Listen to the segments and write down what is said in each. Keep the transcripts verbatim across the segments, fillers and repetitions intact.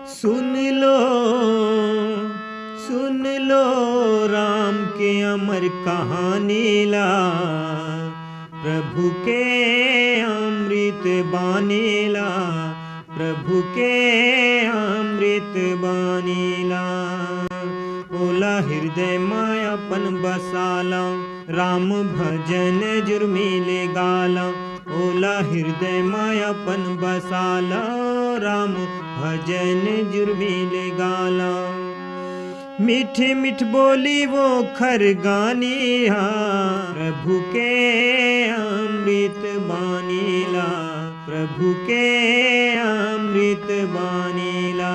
सुन लो, सुन लो राम के अमर कहानी ला, प्रभु के अमृत बानी ला, प्रभु के अमृत बानी ला। ओला हृदय में अपन बसाला, राम भजन जुर्मी ले गाला। ओला हृदय में अपन बसाला, राम भजन जुर्मी ले गाला। मीठ मीठ बोली वो खर गानी हा, प्रभु के अमृत बानी ला, प्रभु के अमृत बानी ला।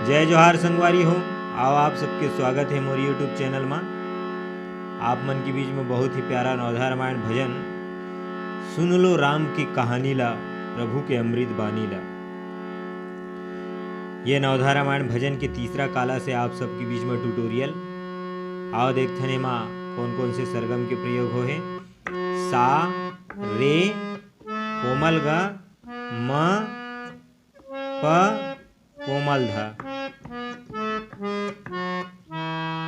जय जोहार संगवारी हो, आओ आप सबके स्वागत है मोर YouTube चैनल मा। आप मन के बीच में बहुत ही प्यारा नवधा रामायण भजन सुन लो राम की कहानी ला, प्रभु के अमृत बानी ला। ये नवधा रामायण भजन के तीसरा काला से आप सबके बीच में ट्यूटोरियल। आओ देखथन एमा कौन कौन से सरगम के प्रयोग होहे। सा, रे, कोमल ग, म, प, कोमल ध।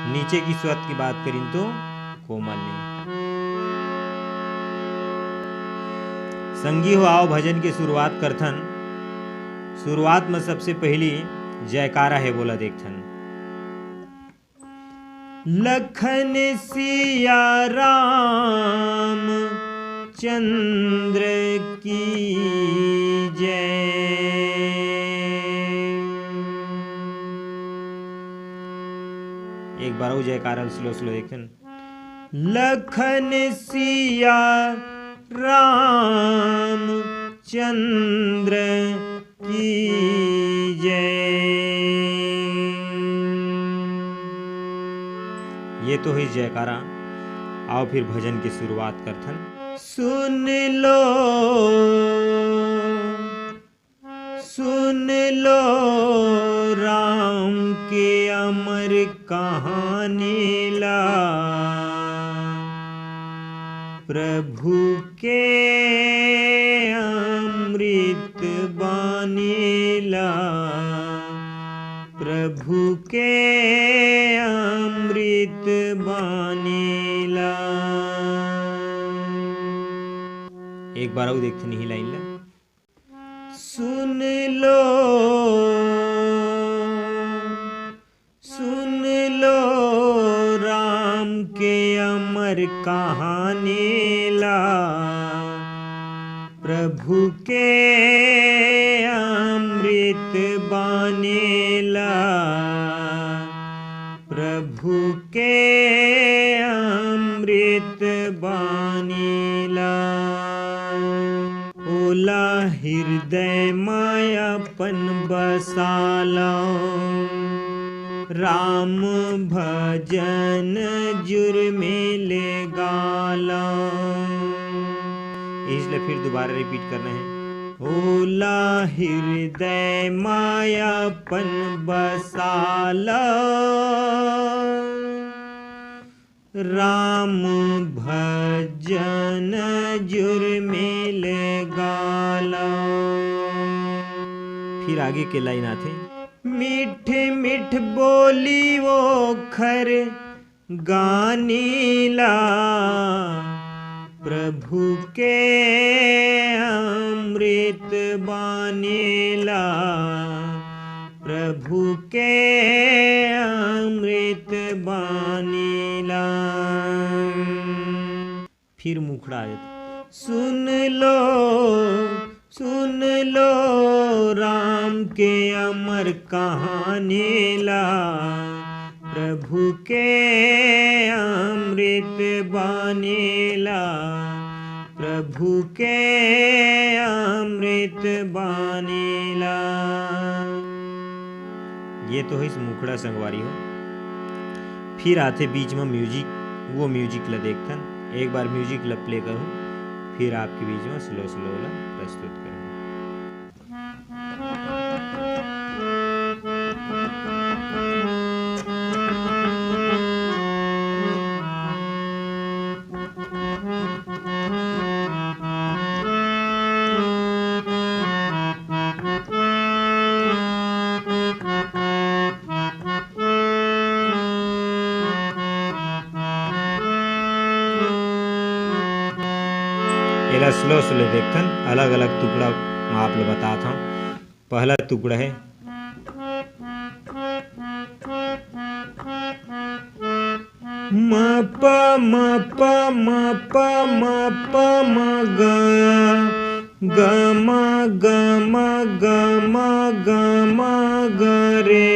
नीचे की स्वत की बात करिन तो कोमल नी। संगी हो, आओ भजन के शुरुआत करथन। शुरुआत में सबसे पहली जयकारा है, बोला देखथन। लखन सिया राम चंद्र की जय। एक बार अउ जयकारा स्लो स्लो देखन। लखन सिया राम चंद्र की जय। ये तो है जयकारा। आओ फिर भजन की शुरुआत करथन। सुन लो, सुन लो राम के अमर कहानी ला, प्रभु के अमृत बानी ला, प्रभु के अमृत बानी ला। एक बार अउ देखथन इही लाइन ला। सुन लो, सुन लो राम के अमर कहानी ला, प्रभु के अमृत बानी ला, प्रभु के अमृत बानी ला। ओला हृदय मा अपन बसालव, राम भजन जुर्मी ले गालव। इसलिए फिर दोबारा रिपीट करना है। ओला हृदय मा अपन बसालव, राम भजन जुर्मी ले गालव। फिर आगे के लाइन आथे। मीठ मीठ बोली वो खर गानी ला, प्रभु के अमृत बानी ला, प्रभु के अमृत बानी ला। फिर मुखड़ा आ जाता। सुन लो, सुन लो राम के अमर कहानी ला, प्रभु के अमृत बानी ला, प्रभु के अमृत बानी ला। ये तो है इस मुखड़ा संगवारी हो। फिर आथे बीच में म्यूजिक, वो म्यूजिक ला देखथन। एक बार म्यूजिक ला प्ले करूँ, फिर आपके बीच में स्लो स्लो ला प्रस्तुत करूँ। स्लो स्लो देखथन, अलग अलग टुकड़ा म आप ल बतात हंव। पहला टुकड़ा हे। म प म प म प म प म ग, ग म ग म ग म ग म ग रे,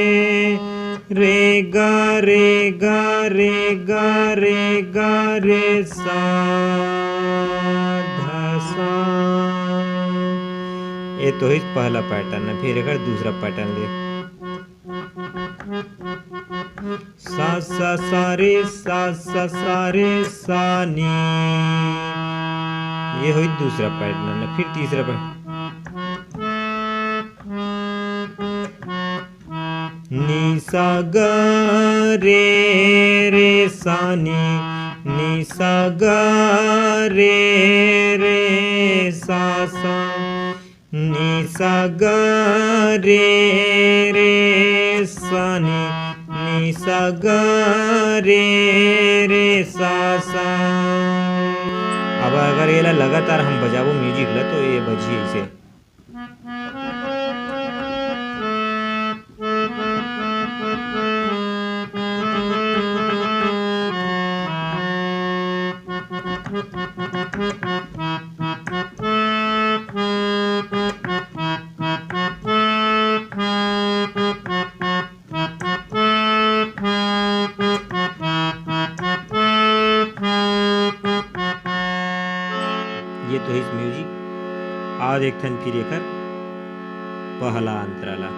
रे ग रे ग रे ग रे ग रे सा ध सा। ये तो ही पहला पैटर्न हे। फिर एकर दूसरा पैटर्न देख। सा सा सा रे सा सा सा रे सा नी। ये होई दूसरा पैटर्न। फिर तीसरा पैटर्न। नी सा ग रे रे सा नी, नी सा ग रे रे सा सा। नी सा ग रे रे सा नी, नी सा ग रे रे सा सा। अब अगर एला लगातार हम बजाबो म्यूजिक ला, तो ये बजही ऐसे। ये तो हिस म्यूजिक। आ देखथन फिर एकर पहला अंतरा ला।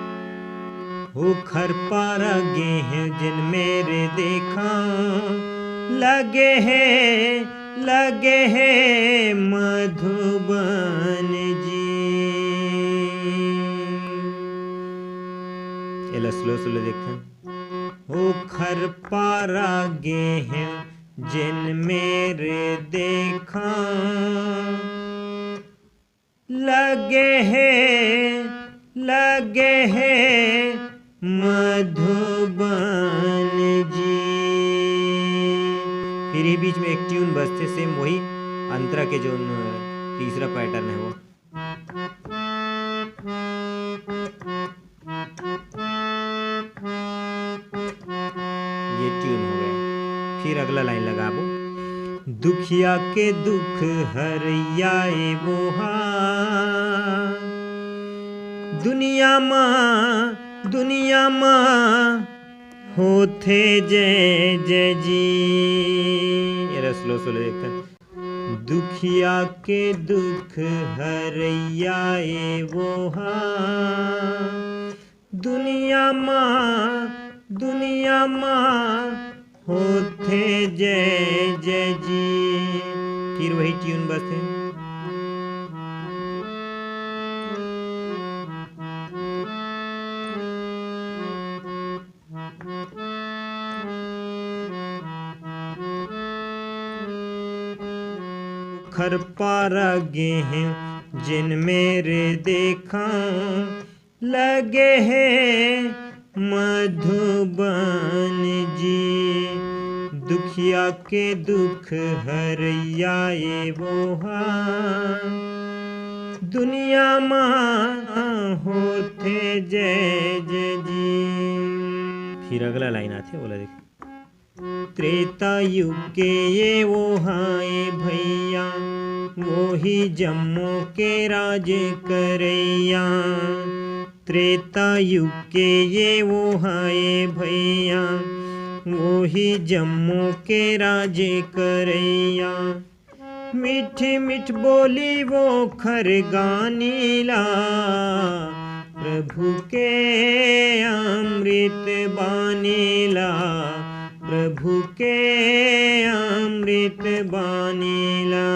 ओखर पारा गे हे जेन मेर देखा, लगे हे, लगे हे मधुबन जी। एला स्लो स्लो देखथन। ओखर पारा गे हे जेन मेर देखा, लगे हे, लगे हे मधुबन जी। फिर ये बीच में एक ट्यून बजथे, सेम वही अंतरा के जो तीसरा पैटर्न है वो। ये ट्यून हो गया। फिर अगला लाइन लगाबो। दुखिया के दुख हरैया ए वो हा, दुनिया मा, दुनिया मा होथे जय जय जी। एला स्लो स्लो देखथन। दुखिया के दुख हरैया ए वो हा, दुनिया मा, दुनिया मा होथे जय जय जी। फिर वही ट्यून बजथे। ओखर पारा गे हे जेन मेर देखा, लगे हे मधुबन जी। दुखिया के दुख हरैया ए वो हा, दुनिया मा होथे जय जय जी। फिर अगला लाइन आथे, ओला देख। त्रेता युग के ए वो हा ए भैया, वो ही जम्मो के राज करैया। त्रेता युग के ए वो हा ए भैया, वो ही जम्मो के राज करैया। मीठ मीठ बोली वो खर गानी ला, प्रभु के अमृत बानी ला, प्रभु के अमृत बानी ला।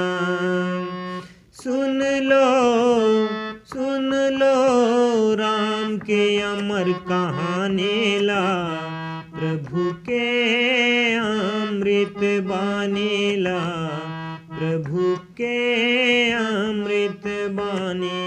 सुन लो, सुन लो राम के अमर कहानी ला, प्रभु के अमृत बानी ला, प्रभु के अमृत बानी